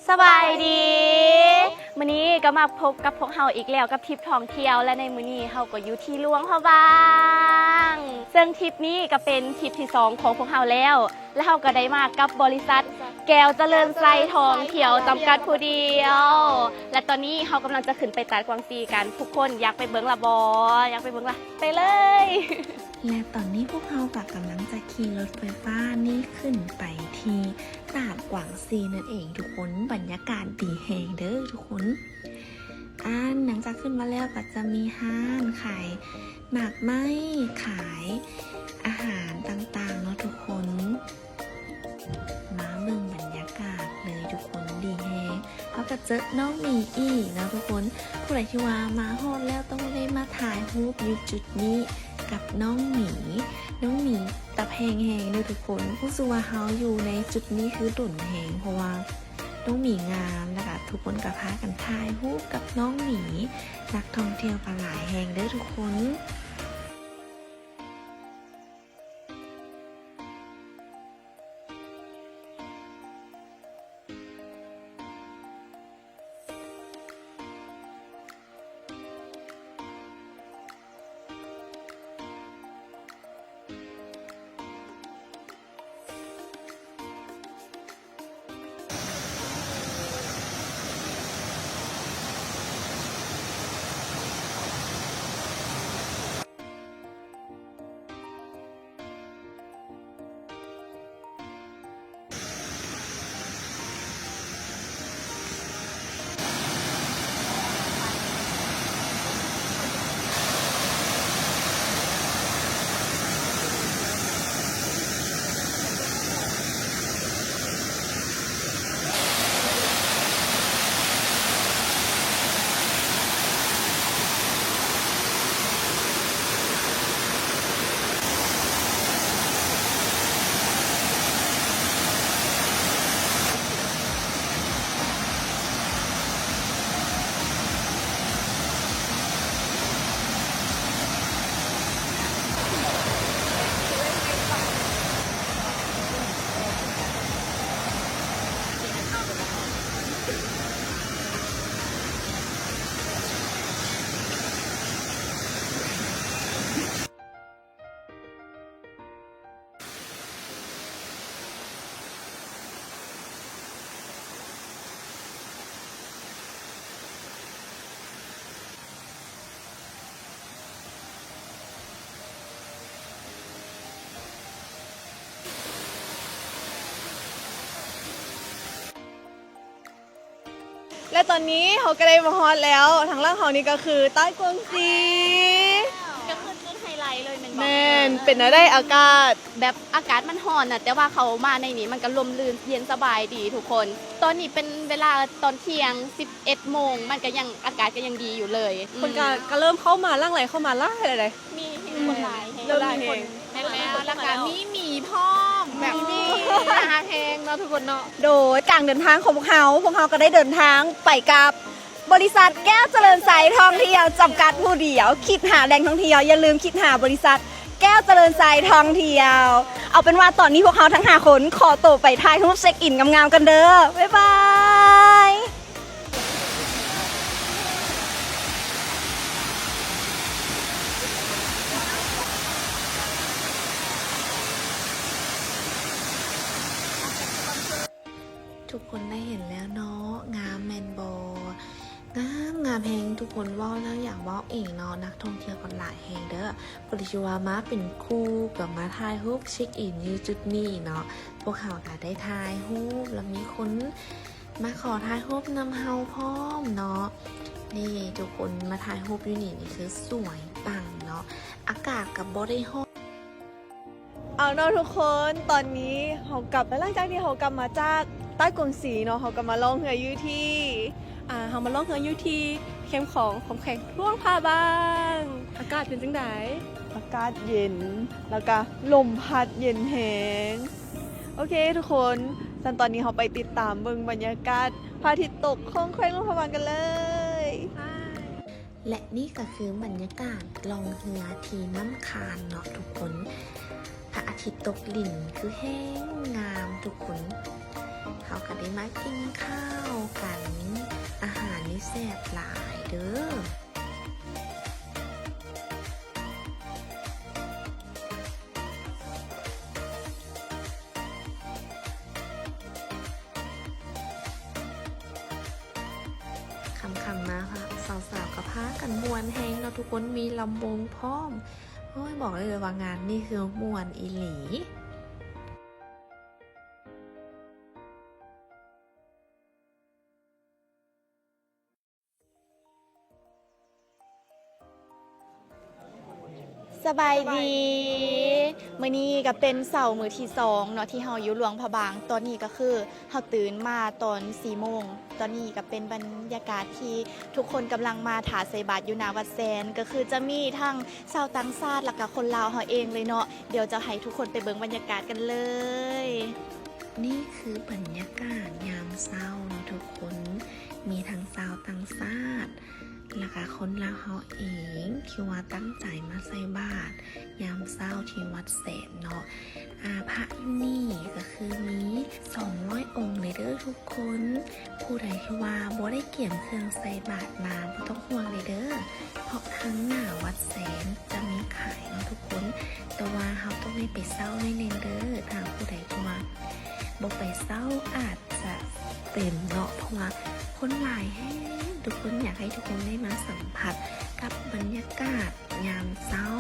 ສະບາຍດີ ມື້ນີ້ກໍມາພົບກັບພວກເຮົາອີກແລ້ວກັບທຣິບທ່ອງທ່ຽວ ແລະ ໃນມື້ນີ້ເຮົາກໍຢູ່ທີ່ຫຼວງພະບາງ ເຊິ່ງທຣິບນີ້ກໍເປັນທຣິບທີສອງຂອງພວກເຮົາແລ້ວ ແລະ ເຮົາກໍໄດ້ມາກັບບໍລິສັດແກ້ວຈະເລີນໄຊທ່ອງທ່ຽວຈຳກັດຜູ້ດຽວ ແລະ ຕອນນີ້ເຮົາກຳລັງຈະຂຶ້ນໄປຕາດກວາງຊີກັນ ທຸກຄົນຢາກໄປເບິ່ງລະບໍ? ຢາກໄປເບິ່ງລະ? ໄປເລີຍ! ແລະ ຕອນນີ້ພວກເຮົາກໍກຳລັງຈະຂີ່ລົດໄຟຟ້ານີ້ຂຶ້ນໄປທີ່ຕາດກວາງຊີນັ້ນເອງທຸກຄົນ ບັນຍາກາດດີແຮງເດີທຸກຄົນ. ອັນ ຫຼັງຈາກຂຶ້ນມາແລ້ວກໍຈະມີຮ້ານຂາຍໝາກໄມ້ ຂາຍອາຫານຕ່າງໆເນາະທຸກຄົນ. ມາເບິ່ງບັນຍາກາດເລີຍທຸກຄົນ ດີແຮງ. ເຮົາກໍເຈີນ້ອງໝີອີກເນາະທຸກຄົນ ຜູ້ໃດທີ່ວ່າມາຮອດແລ້ວຕ້ອງໄດ້ມາຖ່າຍຮູບຢູ່ຈຸດນີ້ກັບນ້ອງໝີ. ນ້ອງໝີຕາແພງແຮງເດີທຸກຄົນ ຮູ້ສຶກວ່າເຮົາຢູ່ໃນຈຸດນີ້ຄືດົນແຮງ ເພາະວ່ານ້ອງໝີງາມ ແລ້ວກໍທຸກຄົນກໍພາກັນຖ່າຍຮູບກັບນ້ອງໝີ. ນັກທ່ອງທ່ຽວກໍຫຼາຍແຮງເດີທຸກຄົນ. ແລະ ຕອນນີ້ເຮົາກໍໄດ້ມາຮອດແລ້ວ ທາງຫຼັງເຮົານີ້ກໍຄືຕາດກວາງຊີ ກໍຄືຈຸດໄຮໄລເລີຍແມ່ນບໍ່? ແມ່ນ ເປັນແນວໃດອາກາດ? ແບບອາກາດມັນຮ້ອນນະ ແຕ່ວ່າເຂົ້າມາໃນນີ້ມັນກໍຮົ່ມລື່ນເຢັນສະບາຍດີທຸກຄົນ. ຕອນນີ້ເປັນເວລາຕອນທ່ຽງສິບເອັດໂມງ ມັນກໍຍັງ ອາກາດກໍຍັງດີຢູ່ເລີຍ. ເພິ່ນກໍ ອືມ ກໍເລີ່ມເຂົ້າມາ ຫຼັ່ງໄຫຼເຂົ້າມາຫຼາຍແລ້ວເດ້. ມີ ອືມ ຄົນຫຼາຍແຮງ ເລີ່ມມີຄົນ ແມ່ນແລ້ວ ແລ້ວກໍມີໝີພ້ອມ ແບບມີ ໜ້າຮັກແຮງເນາະທຸກຄົນເນາະ. ໂດຍ ກາງເດີນທາງຂອງພວກເຮົາ ພວກເຮົາກໍໄດ້ເດີນທາງໄປກັບບໍລິສັດແກ້ວຈະເລີນໄຊທ່ອງທ່ຽວຈຳກັດຜູ້ດຽວ. ຄິດຫາແຫຼ່ງທ່ອງທ່ຽວ ຢ່າລືມຄິດຫາບໍລິສັດແກ້ວຈະເລີນໄຊທ່ອງທ່ຽວ. ເອົາເປັນວ່າຕອນນີ້ພວກເຮົາທັງຫ້າຄົນຂໍໂຕໄປຖ່າຍຮູບເຊັກອິນງາມໆກັນເດີ. ບາຍບາຍ. ທຸກຄົນໄດ້ເຫັນແລ້ວເນາະ ງາມແມ່ນບໍ່? ງາມ ງາມແຮງ ທຸກຄົນເວົ້າແລ້ວຢາກເວົ້າອີກເນາະ. ນັກທ່ອງທ່ຽວກໍຫຼາຍແຮງເດີ ຜູ້ທີ່ວ່າມາເປັນຄູ່ ກໍມາຖ່າຍຮູບເຊັກອິນຢູ່ຈຸດນີ້ເນາະ. ພວກເຮົາກໍໄດ້ຖ່າຍຮູບ ແລ້ວມີຄົນ ມາຂໍຖ່າຍຮູບນຳເຮົາພ້ອມເນາະ. ນີ້ທຸກຄົນມາຖ່າຍຮູບຢູ່ນີ້ ນີ້ຄືສວຍປັງເນາະ ອາກາດກໍບໍ່ໄດ້ຮ້ອນ. ເອົາເນາະທຸກຄົນ ຕອນນີ້ເຮົາກັບ ຫຼັງຈາກທີ່ເຮົາກັບມາຈາກຕາດກວາງຊີເນາະ ເຮົາກໍມາລ່ອງເຮືອຢູ່ທີ່ ອ່າ ເຮົາມາລ່ອງເຮືອຢູ່ທີ່ແຄມຂອງ ຂອງແຂວງຫຼວງພະບາງ. ອາກາດເປັນຈັ່ງໃດ? ອາກາດເຢັນ ແລ້ວກະລົມພັດເຢັນແຮງ. ໂອເຄທຸກຄົນ ຊັ້ນຕອນນີ້ເຮົາໄປຕິດຕາມເບິ່ງບັນຍາກາດພະອາທິດຕົກຂອງແຂວງຫຼວງພະບາງກັນເລີຍ. ແລະ ນີ້ກໍຄືບັນຍາກາດລ່ອງເຮືອທີ່ນ້ຳຄານເນາະທຸກຄົນ. ພະອາທິດຕົກດິນຄືແຮງງາມທຸກຄົນ. ເຮົາກໍໄດ້ມາກິນຂ້າວ ບຫຼາຍເດີ້. ຄ່ຳໆມາ ສາວໆກໍພາກັນມ່ວນແຮງເນາະທຸກຄົນ, ມີລຳວົງພ້ອມ. ໂອ້ຍ ບອກໄດ້ເລີຍວ່າງານນີ້ຄືມ່ວນອີ່ຫຼີ. ສະບາຍດີ. ມື້ນີ້ກໍເປັນເຊົ້າມື້ທີສອງເນາະ ທີ່ເຮົາຢູ່ຫຼວງພະບາງ. ຕອນນີ້ກໍຄືເຮົາຕື່ນມາຕອນສີ່ໂມງ. ຕອນນີ້ກໍເປັນບັນຍາກາດທີ່ທຸກຄົນກຳລັງມາຖ້າໃສ່ບາດຢູ່ໜ້າວັດແສນ, ກໍຄືຈະມີທັງຊາວຕ່າງຊາດ ແລ້ວກໍຄົນລາວເຮົາເອງເລີຍເນາະ. ດຽວຈະໃຫ້ທຸກຄົນໄປເບິ່ງບັນຍາກາດກັນເລີຍ. ນີ້ຄືບັນຍາກາດຍາມເຊົ້າເນາະທຸກຄົນ, ມີທັງຊາວຕ່າງຊາດ ແລ້ວກະຄົນລາວເຮົາເອງ ທີ່ວ່າຕັ້ງໃຈມາໃສ່ບາດຍາມເຊົ້າທີ່ວັດແສນເນາະ. ອາ ພະຢູ່ນີ້ກໍຄືມີສອງຮ້ອຍອົງເລີຍເດີ້ທຸກຄົນ. ຜູ້ໃດທີ່ວ່າບໍ່ໄດ້ກຽມເຄື່ອງໃສ່ບາດມາ ບໍ່ຕ້ອງຫ່ວງເລີຍເດີ້, ເພາະທາງໜ້າວັດແສນຈະມີຂາຍເນາະທຸກຄົນ. ແຕ່ວ່າເຮົາຕ້ອງໄດ້ໄປເຊົ່າໜ້ອຍໜຶ່ງເດີ້, ຖ້າຜູ້ໃດທີ່ວ່າບໍ່ໄປເຊົ່າອາດ ຈະເຕັມເນາະ ເພາະວ່າຄົນຫຼາຍແຮງທຸກຄົນ. ຢາກໃຫ້ທຸກຄົນໄດ້ມາສຳຜັດກັບບັນຍາກາດຍາມເຊົ້າ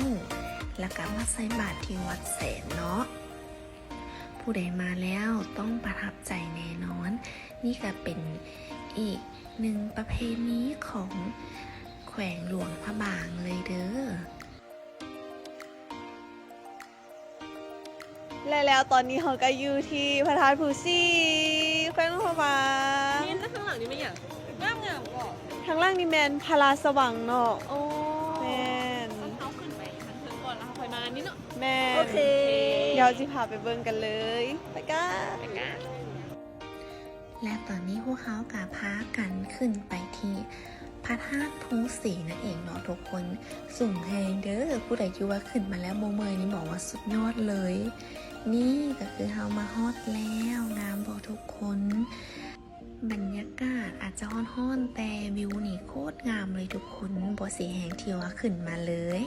ແລ້ວກະມາໃສ່ບາດທີ່ວັດແສນເນາະ. ຜູ້ໃດມາແລ້ວຕ້ອງປະທັບໃຈແນ່ນອນ. ນີ້ກະເປັນອີກໜຶ່ງປະເພນີຂອງແຂວງຫຼວງພະບາງເລີຍເດີ້. ແລະແລ້ວຕອນນີ້ເຮົາກໍຢູ່ທີ່ພະທາດພູສີ ແຂວງຫຼວງພະບາງ. ນີ້ນະ ຂ້າງຫຼັງນີ້ແມ່ນຫຍັງ? ງາມໆ ເກາະ. ທາງຫຼັງນີ້ແມ່ນພະລາຊະວັງເນາະ. ໂອ້ ແມ່ນ. ເຮົາຂຶ້ນໄປທາງເທິງກ່ອນ ແລ້ວເຮົາຄ່ອຍມາອັນນີ້ເນາະ. ແມ່ນ. ໂອເຄ ດຽວເຮົາຊິພາໄປເບິ່ງກັນເລີຍ. ໄປກັນ ໄປກັນ. ແລະຕອນນີ້ພວກເຮົາກໍພາກັນຂຶ້ນໄປທີ່ພະທາດພູສີນັ້ນເອງເນາະທຸກຄົນ. ສູງແຮງເດີ້, ຜູ້ໃດທີ່ວ່າຂຶ້ນມາແລ້ວບໍ່ເມື່ອຍນີ້ ບອກວ່າສຸດຍອດເລີຍ. ນີ້ກໍຄືເຮົາມາຮອດແລ້ວ, ງາມບໍ່ທຸກຄົນ? ບັນຍາກາດອາດຈະຮ້ອນໆ ແຕ່ວິວນີ້ໂຄດງາມເລີຍທຸກຄົນ, ບໍ່ເສຍແຮງທີ່ວ່າຂຶ້ນມາເລີຍ.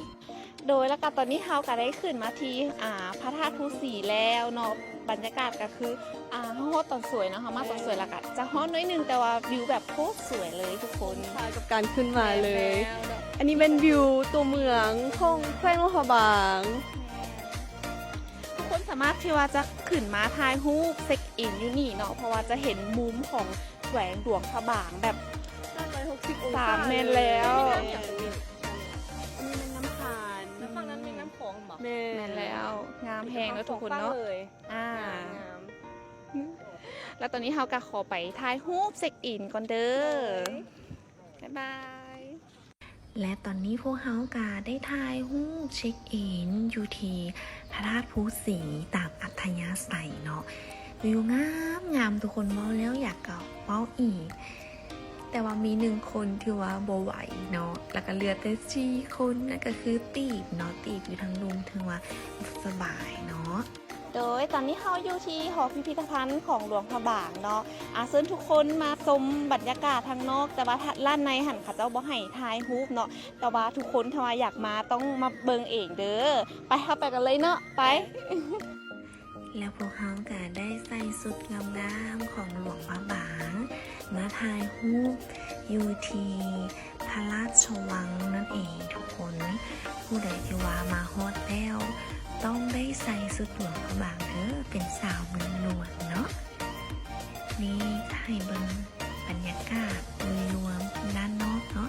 ໂດຍ ແລ້ວກໍຕອນນີ້ເຮົາກໍໄດ້ຂຶ້ນມາທີ່ ອ່າ ພະທາດພູສີແລ້ວເນາະ. ບັນຍາກາດກໍຄື ອ່າ ເຮົາຮອດຕອນສວຍເນາະ, ເຮົາມາຕອນສວຍ ແລ້ວກໍຈະຮ້ອນໜ້ອຍໜຶ່ງ ແຕ່ວ່າວິວແບບໂຄດສວຍເລີຍທຸກຄົນ. ຄ່າກັບການຂຶ້ນມາເລີຍ. ແມ່ນແລ້ວ. ອັນນີ້ແມ່ນວິວຕົວເມືອງຂອງແຂວງຫຼວງພະບາງ. ແມ່ນ. ທຸກຄົນສາມາດທີ່ວ່າຈະຂຶ້ນມາຖ່າຍຮູບເຊັກອິນຢູ່ນີ້ເນາະ, ເພາະວ່າຈະເຫັນມຸມຂອງແຂວງຫຼວງພະບາງແບບ ສາມຮ້ອຍຫົກສິບອົງສາ. ແມ່ນແລ້ວ. ອັນນີ້ແມ່ນນ້ຳຄານ. ແລ້ວຝັ່ງນັ້ນແມ່ນນ້ຳຂອງບໍ? ແມ່ນ. ແມ່ນແລ້ວ. ງາມແຮງເນາະທຸກຄົນເນາະ. ອ່າ ງາມ. ແລ້ວຕອນນີ້ເຮົາກໍຂໍໄປຖ່າຍຮູບເຊັກອິນກ່ອນເດີ້. ໂດຍ. ບາຍບາຍ. ແລະຕອນນີ້ພວກເຮົາກໍໄດ້ຖ່າຍຮູບເຊັກອິນຢູ່ທີ່ພະທາດພູສີຕາມອັດທະຍາໄສເນາະ. ວິວງາມໆ ທຸກຄົນ, ເວົ້າແລ້ວຢາກກະເວົ້າອີກ. ແຕ່ວ່າມີໜຶ່ງຄົນທີ່ວ່າບໍ່ໄຫວເນາະ, ແລ້ວກໍເຫຼືອແຕ່ສີ່ຄົນ, ນັ້ນກໍຄືຕີບເນາະ. ຕີບຢູ່ທາງລຸ່ມ ຖືວ່າສະບາຍເນາະ. ໂດຍ ຕອນນີ້ເຮົາຢູ່ທີ່ຫໍພິພິທະພັນຂອງຫຼວງພະບາງເນາະ. ອາ ເຊີນທຸກຄົນມາຊົມບັນຍາກາດທາງນອກ, ແຕ່ວ່າ ທ- ດ້ານໃນຫັ້ນເຂົາເຈົ້າບໍ່ໃຫ້ຖ່າຍຮູບເນາະ. ແຕ່ວ່າທຸກຄົນຖ້າວ່າຢາກມາຕ້ອງມາເບິ່ງເອງເດີ້. ໄປ ເຮົາໄປກັນເລີຍເນາະ. ໄປ. ແລ້ວພວກເຮົາກໍໄດ້ໃສ່ຊຸດງາມໆຂອງຫຼວງພະບາງ ມາຖ່າຍຮູບຢູ່ທີ່ ພະລາຊະວັງນັ້ນເອງທຸກຄົນ. ຜູ້ໃດທີ່ວ່າມາຮອດແລ້ວ ຕ້ອງໄດ້ໃສ່ຊຸດຫຼວງພະບາງເດີ້, ເປັນສາວເມືອງຫຼວງເນາະ. ນີ້ໃຫ້ເບິ່ງບັນຍາກາດໂດຍລວມດ້ານນອກເນາະ.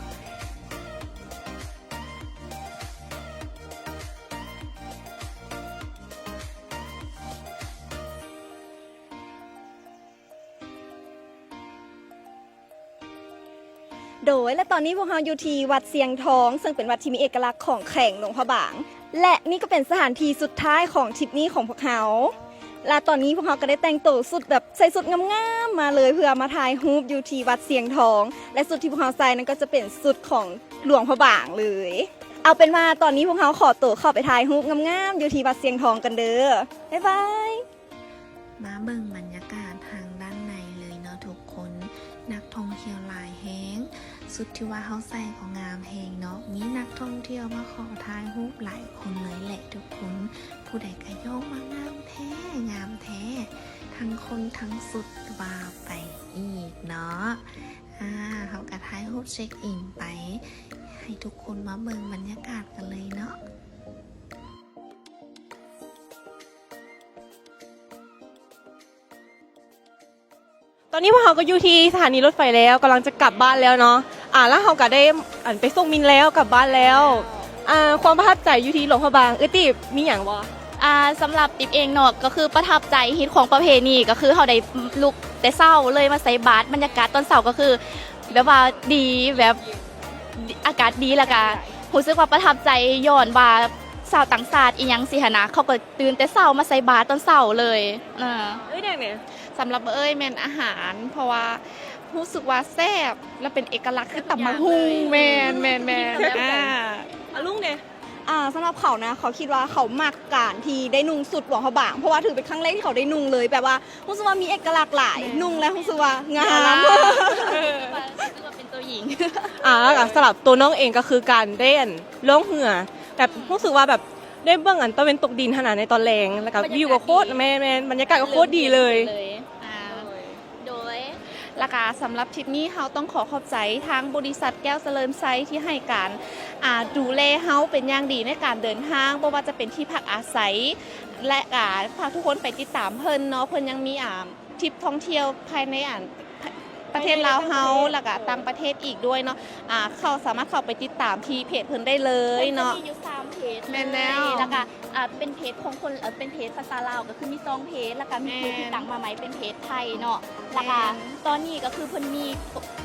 ໂດຍ ແລະ ຕອນນີ້ພວກເຮົາຢູ່ທີ່ວັດຊຽງທອງ ເຊິ່ງເປັນວັດທີ່ມີເອກະລັກຂອງແຂວງຫຼວງພະບາງ ແລະ ນີ້ກໍເປັນສະຖານທີ່ສຸດທ້າຍຂອງທຣິບນີ້ຂອງພວກເຮົາ. ແລະ ຕອນນີ້ພວກເຮົາກໍໄດ້ແຕ່ງໂຕຊຸດແບບໃສ່ຊຸດງາມໆມາເລີຍ ເພື່ອມາຖ່າຍຮູບຢູ່ທີ່ວັດຊຽງທອງ ແລະ ຊຸດທີ່ພວກເຮົາໃສ່ນັ້ນກໍຈະເປັນຊຸດຂອງຫຼວງພະບາງເລີຍ. ເອົາເປັນວ່າຕອນນີ້ພວກເຮົາຂໍໂຕເຂົ້າໄປຖ່າຍຮູບງາມໆຢູ່ທີ່ວັດຊຽງທອງກັນເດີ້. ບາຍບາຍ. ມາເບິ່ງບັນຍາກາດທາງດ້ານໃນເລີຍເນາະທຸກຄົນ. ນັກທ່ອງທ່ຽວຫຼາຍແຮງ, ຊຸດທີ່ວ່າເຮົາໃສ່ກໍງາມແຮງເນາະ. ມີນັກທ່ອງທ່ຽວມາຂໍຖ່າຍຮູບຫຼາຍຄົນເລີຍແຫຼະທຸກຄົນ. ຜູ້ໃດກໍຍ້ອງວ່າງາມແທ້ ງາມແທ້ ທັງຄົນທັງຊຸດວ່າໄປອີກເນາະ. ອາ ເຮົາກໍຖ່າຍຮູບເຊັກອິນໄປ ໃຫ້ທຸກຄົນມາເບິ່ງບັນຍາກາດກັນເລີຍເນາະ. ຕອນນີ້ພວກເຮົາກໍຢູ່ທີ່ສະຖານີລົດໄຟແລ້ວ ກຳລັງຈະກັບບ້ານແລ້ວເນາະ. ອາ ແລ້ວເຮົາກໍໄດ້ ອັນ ໄປສົ່ງມິນແລ້ວ ກັບບ້ານແລ້ວ. ອາ ຄວາມປະທັບໃຈຢູ່ທີ່ຫຼວງພະບາງ ເອື້ອຍຕິບມີຫຍັງບໍ່? ອາ ສຳລັບຕິບເອງເນາະ ກໍຄືປະທັບໃຈຮີດຄອງປະເພນີ ກໍຄືເຮົາໄດ້ລຸກແຕ່ເຊົ້າເລີຍມາໃສ່ບາດ. ບັນຍາກາດຕອນເຊົ້າກໍຄືແບບວ່າດີ ແບບ ອາກາດດີ ແລ້ວກະຮູ້ສຶກວ່າປະທັບໃຈ ຍ້ອນວ່າຊາວຕ່າງຊາດອີ່ຫຍັງຊີ້ຫັ້ນນະ ເຂົາກໍຕື່ນແຕ່ເຊົ້າມາໃສ່ບາດຕອນເຊົ້າເລີຍ. ເອີ ເອື້ອຍແດງເດ? ສຳລັບເອື້ອຍແມ່ນອາຫານ ເພາະວ່າຮູ້ສຶກວ່າແຊບ ແລະເປັນເອກະລັກ ຄືຕຳບັກຫຸ່ງ. ແມ່ນໆໆ ອາ ອາ ລຸງເດ? ອາ ສຳລັບເຂົານະ ເຂົາຄິດວ່າເຂົາມັກການທີ່ໄດ້ນຸ່ງຊຸດຫຼວງພະບາງ ເພາະວ່າຖືເປັນຄັ້ງແລກທີ່ເຂົາໄດ້ນຸ່ງເລີຍ ແບບວ່າຮູ້ສຶກວ່າມີເອກະລັກຫຼາຍ ນຸ່ງແລ້ວຮູ້ສຶກວ່າງາມ ເອີ ຮູ້ສຶກວ່າເປັນເຈົ້າຍິງ. ອາ ແລ້ວກໍສຳລັບຕົວນ້ອງເອງກໍຄືການໄດ້ ອັນ ລ່ອງເຮືອ ແບບ ອືມ ຮູ້ສຶກວ່າແບບໄດ້ເບິ່ງ ອັນ ຕາເວັນຕົກດິນຫັ້ນນະ ໃນຕອນແລງ ແລ້ວກໍວິວກໍໂຄດ ແມ່ນໆ ບັນຍາກາດກໍໂຄດດີເລີຍ. ອາ ໂດຍ ແລ້ວກະສຳລັບທຣິບນີ້ເຮົາຕ້ອງຂໍຂອບໃຈທາງບໍລິສັດແກ້ວຈະເລີນໄຊທີ່ໃຫ້ການ ອ່າ ດູແລເຮົາເປັນຢ່າງດີໃນການເດີນທາງ ບໍ່ວ່າຈະເປັນທີ່ພັກອາໄສ ແລະກະຝາກທຸກຄົນໄປຕິດຕາມເພິ່ນເນາະ. ເພິ່ນຍັງມີ ອ່າ ທຣິບທ່ອງທ່ຽວພາຍໃນ ອ່າ ປະເທດລາວເຮົາ ແລ້ວກະຕ່າງປະເທດອີກດ້ວຍເນາະ. ອ່າ ເຂົ້າ ສາມາດເຂົ້າໄປຕິດຕາມທີ່ເພຈເພິ່ນໄດ້ເລີຍເນາະ. ເພິ່ນຈະມີຢູ່ສາມເພຈ. ແມ່ນແລ້ວ ແລ້ວກະ ອ່າ ເປັນເພຈຂອງຄົນ ເອີ ເປັນເພຈພາສາລາວ ກໍຄືມີສອງເພຈ ແລ້ວກະມີເພຈ ແມ່ນ ທີ່ຕັ້ງມາໃໝ່ເປັນເພຈໄທເນາະ. ແລ້ວກະ ແມ່ນ ຕອນນີ້ກໍຄືເພິ່ນມີ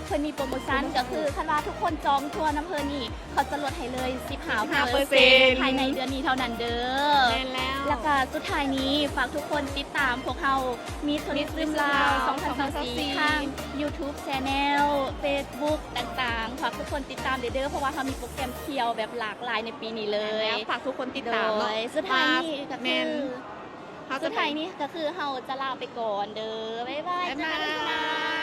ເພິ່ນມີໂປຣໂມຊັນ ກໍຄືຄັນວ່າທຸກຄົນຈອງທົວນຳເພິ່ນນີ້ ເຂົາຈະລົດໃຫ້ເລີຍສິບຫ້າເປີເຊັນ ສິບຫ້າເປີເຊັນ ພາຍໃນເດືອນນີ້ເທົ່ານັ້ນເດີ. ແມ່ນແລ້ວ ແລ້ວກະສຸດທ້າຍນີ້ ຝາກທຸກຄົນຕິດຕາມພວກເຮົາ ມິດ Tourism ລາວ ສອງພັນຊາວສີ່ ທາງ YouTube Channel Facebook ຕ່າງໆ. ຝາກທຸກຄົນຕິດຕາມເດີ ເພາະວ່າເຮົາມີໂປຣແກຣມທ່ຽວແບບຫຼາກຫຼາຍໃນປີນີ້ເລີຍ. ແມ່ນແລ້ວ ຝາກທຸກຄົນຕິດຕາມເນາະ. ໂດຍ ສຸດທ້າຍນີ້ກໍຄື ແມ່ນ ສຸດທ້າຍນີ້ກໍຄືເຮົາຈະລາໄປກ່ອນເດີ. ບາຍບາຍ ເຈີກັນໃໝ່.